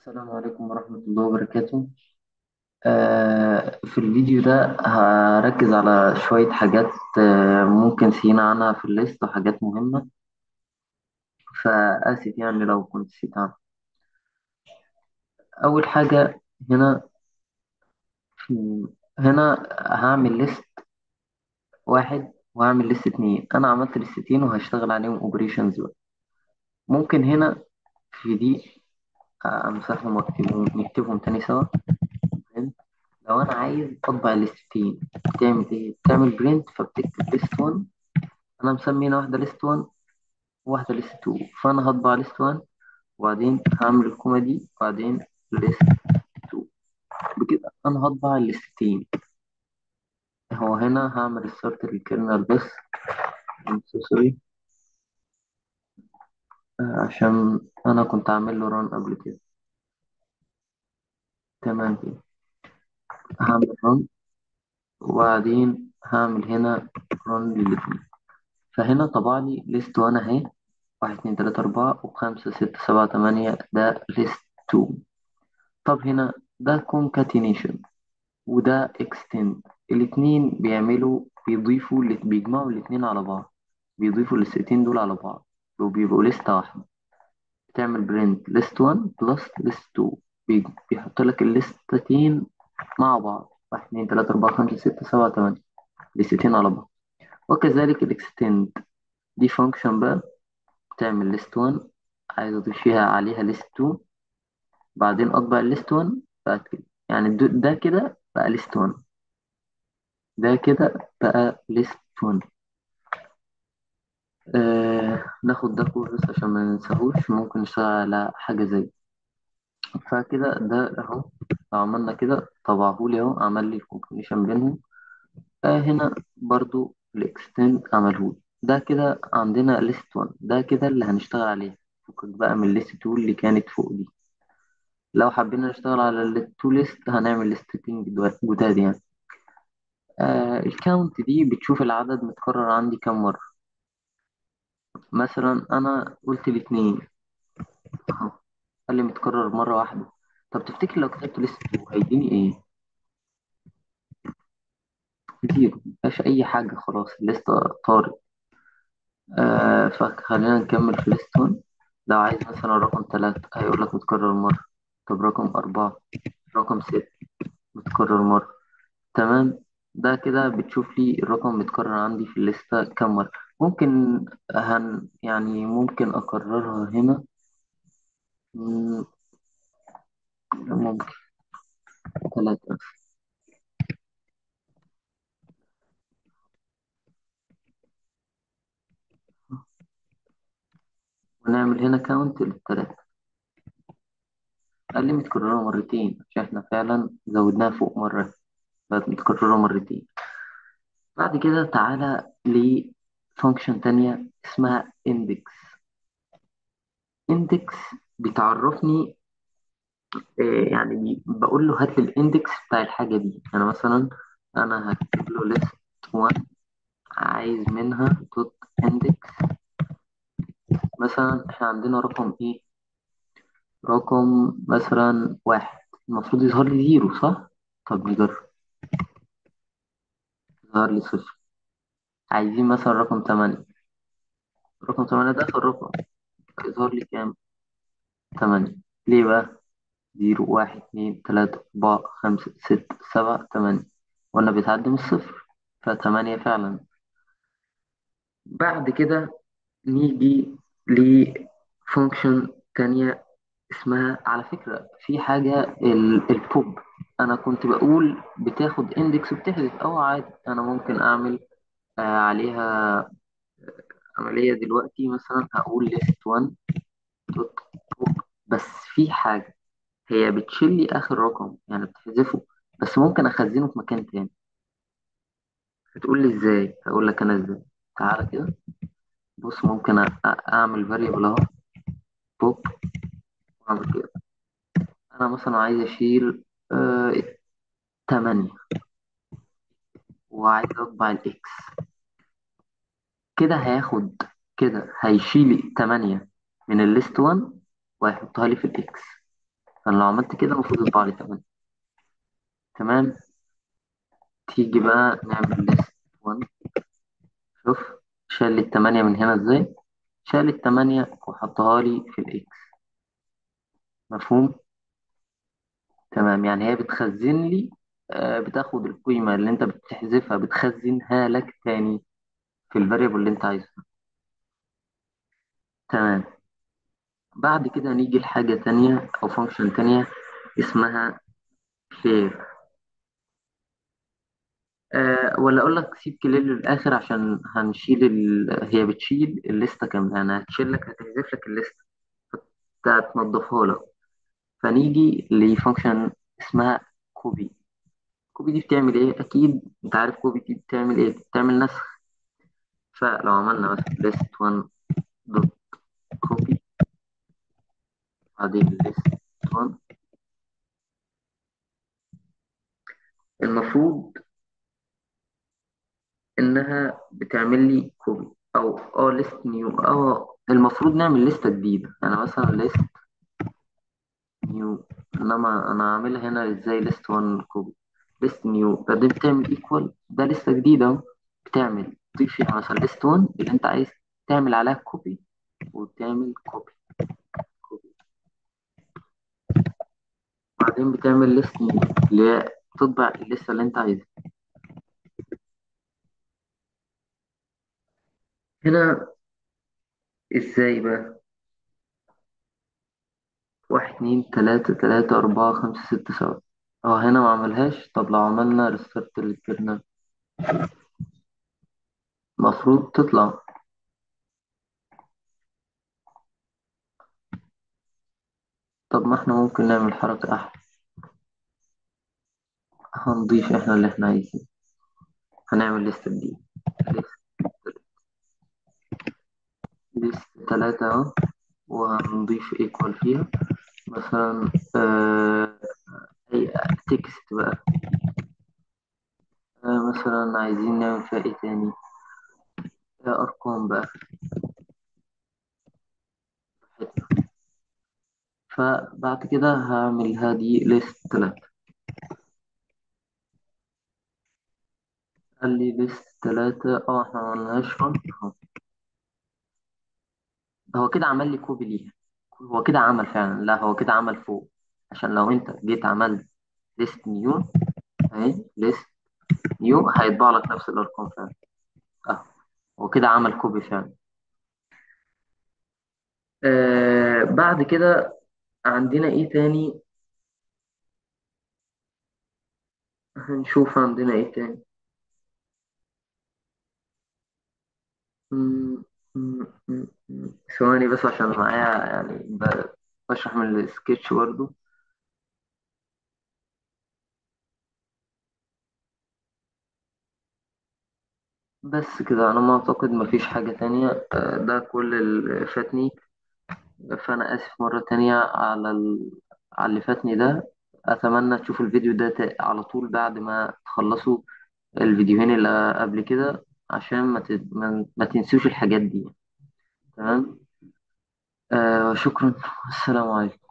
السلام عليكم ورحمة الله وبركاته. في الفيديو ده هركز على شوية حاجات، ممكن سينا عنها في ال list وحاجات مهمة، فآسف يعني لو كنت نسيت عنها. أول حاجة هنا، في هنا هعمل list واحد وهعمل list اتنين. أنا عملت ليستين وهشتغل عليهم operations بقى. ممكن هنا في دي أمسحهم وأكتبهم، نكتبهم تاني سوا. لو انا عايز اطبع الليستين بتعمل ايه؟ بتعمل print، فبتكتب list 1. انا مسمينا واحده list 1 وواحده list 2، فانا هطبع list 1 وبعدين هعمل ال comma دي وبعدين list 2. بكده انا هطبع الليستين. هو هنا هعمل start لل kernel بس، I'm so sorry، عشان انا كنت عامل له run قبل كده. تمام كده هعمل run وبعدين هعمل هنا run للاتنين. فهنا طبع لي list 1 اهي، 1 2 3 4 و5 6 7 8، ده list 2. طب هنا ده concatenation وده extend، الاتنين بيعملوا، بيضيفوا، بيجمعوا الاتنين على بعض، بيضيفوا الليستين دول على بعض وبيبقوا لستة واحدة. بتعمل print list 1 plus list 2، بيحط لك الليستتين مع بعض، 1 2 3 4 5 6 7 8، ليستين على بعض. وكذلك ال extend، دي function بقى بتعمل list 1، عايز اضيف فيها عليها list 2، بعدين اطبع list 1 بعد كده. يعني ده كده بقى list 1، ده كده بقى list 1. ناخد ده كله بس عشان ما ننساهوش، ممكن نشتغل على حاجة زي فكده. ده اهو، لو عملنا كده طبعهولي اهو، عمل لي ال concatenation بينهم. هنا برضو ال extend عملهولي. ده كده عندنا list 1، ده كده اللي هنشتغل عليه. فكك بقى من list 2 اللي كانت فوق دي. لو حبينا نشتغل على ال two list هنعمل ليستين جداد يعني. ال count دي بتشوف العدد متكرر عندي كم مرة. مثلا أنا قلت الاتنين أهو، قال لي متكرر مرة واحدة. طب تفتكر لو كتبت list 2 هيديني إيه؟ zero، مفيهاش أي حاجة، خلاص الليستة طارت. فخلينا نكمل في list 1. لو عايز مثلا رقم 3 هيقول لك متكرر مرة. طب رقم 4، رقم 6 متكرر مرة. تمام، ده كده بتشوف لي الرقم متكرر عندي في الليستة كم مرة. ممكن هن يعني ممكن أكررها هنا. مم، ممكن 3، ونعمل هنا count للتلاتة. قال لي متكررة مرتين عشان احنا فعلا زودناها فوق مرة، بقت متكررة مرتين. بعد كده تعالى ل function تانية اسمها index. index بتعرفني، يعني بقول له هات لي ال index بتاع الحاجة دي. انا مثلا انا هكتب له list 1، عايز منها dot index. مثلا احنا عندنا رقم ايه؟ رقم مثلا 1، المفروض يظهر لي 0 صح؟ طب نجرب، يظهر لي 0. عايزين مثلا رقم 8، رقم 8 ده اخر رقم، يظهر لي كام؟ 8. ليه بقى؟ 0 1 2 3 4 5 6 7 8، وأنا بيتعدي من الصفر، فتمانية فعلا. بعد كده نيجي ل function تانية اسمها، على فكرة في حاجة البوب. أنا كنت بقول بتاخد index وبتحذف، أو عادي أنا ممكن أعمل عليها عملية دلوقتي. مثلا هقول list 1 dot pop، بس في حاجة هي بتشيل لي آخر رقم، يعني بتحذفه، بس ممكن أخزنه في مكان تاني. هتقول لي إزاي؟ هقول لك أنا إزاي. تعالى كده بص، ممكن أعمل variable أهو بوب، وأعمل كده. أنا مثلا عايز أشيل 8 وعايز أطبع ال X. كده هياخد، كده هيشيل 8 من ال list 1 وهيحطها لي في ال X. فانا لو عملت كده المفروض يطلع لي 8. تمام. تيجي بقى نعمل list 1. شوف شال لي التمانية من هنا ازاي، شال التمانية وحطها لي في ال X. مفهوم؟ تمام. يعني هي بتخزن لي، بتاخد القيمة اللي انت بتحذفها بتخزنها لك تاني في ال variable اللي انت عايزه. تمام. بعد كده نيجي لحاجة تانية أو function تانية اسمها clear. ولا أقول لك سيب clear للآخر عشان هنشيل هي بتشيل الليستة كاملة، يعني هتشيل لك، هتحذف لك الليستة، هتنضفها لك. فنيجي ل function اسمها copy. copy دي بتعمل ايه؟ اكيد انت عارف copy دي بتعمل ايه، بتعمل نسخ. فلو عملنا مثلا list 1 dot copy، بعدين list 1، المفروض انها بتعمل لي copy او list new. اه المفروض نعمل لستة جديدة، يعني مثلا list new، انما انا عاملها هنا ازاي list 1 copy list new، بعدين بتعمل equal، ده لستة جديدة اهو. بتعمل تضيف فيها مثلا list 1 اللي انت عايز تعمل عليها copy، وبتعمل copy copy، بعدين بتعمل list new اللي هي تطبع الليستة اللي انت عايزها. هنا ازاي بقى؟ 1 2 3 3 4 5 6 7. اه هنا ما عملهاش. طب لو عملنا restart لل kernel المفروض تطلع. طب ما احنا ممكن نعمل حركة أحلى، هنضيف احنا اللي احنا عايزينه، هنعمل ليست جديد، list 3 اهو، وهنضيف equal فيها مثلا اي text بقى. مثلا عايزين نعمل فيها ايه تاني؟ ارقام بقى. فبعد كده هعمل هادي list 3. قال لي list 3، احنا ما عملناش run اهو. هو كده عمل لي copy ليها، هو كده عمل فعلا، لا هو كده عمل فوق، عشان لو انت جيت عملت list new اهي list new هيطبع لك نفس الارقام فعلا. هو كده عمل copy فعلا. بعد كده عندنا ايه تاني؟ هنشوف عندنا ايه تاني. ثواني بس عشان معايا يعني بشرح من السكتش برضو. بس كده انا ما اعتقد مفيش حاجة تانية. ده كل اللي فاتني، فانا اسف مرة تانية على على اللي فاتني ده. اتمنى تشوفوا الفيديو ده على طول بعد ما تخلصوا الفيديوهين اللي قبل كده، عشان ما تنسوش الحاجات دي. تمام. شكرا، السلام عليكم.